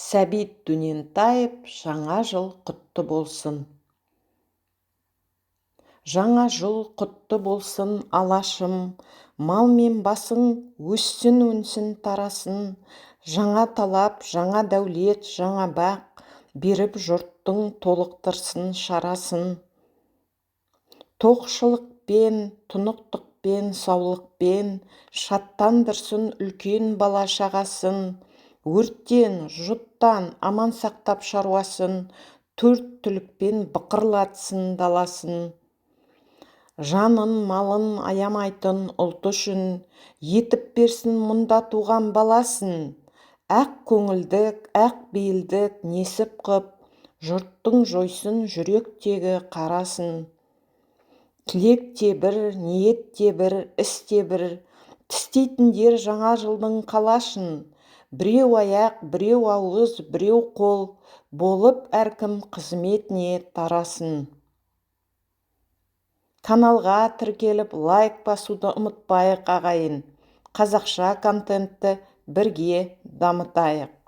Сәбит Дөнентаев, «Жаңа жыл құтты болсын». Жаңа жыл құтты болсын, Алашым! Мал мен басың өссін, өнсін, тарасын. Жаңа талап, жаңа дәулет, жаңа бақ беріп, жұрттың толықтырсын шарасын. Тоқшылықпен, тұнықтықпен, саулықпен шаттандырсын үлкен бала-шағасын. Өрттен, жұттан аман сақтап шаруасын, төрт түлікпен бықырлатсын даласын. Жанын, малын аямайтын ұлты үшін етіп берсін мұнда туған баласын. Ақ көңілдік, ақ бейілдік несіп қып, жұрттың жойсын жүректегі қарасын. Тілек те бір, ниет те бір, іс те бір тістейтіндер жаңа жылдың қалашын. Біреу аяқ, біреу ауыз, біреу қол болып, әркім қызметіне тарасын. Каналға тіркеліп, лайк басуды ұмытпайық, ағайын! Қазақша контентті бірге дамытайық.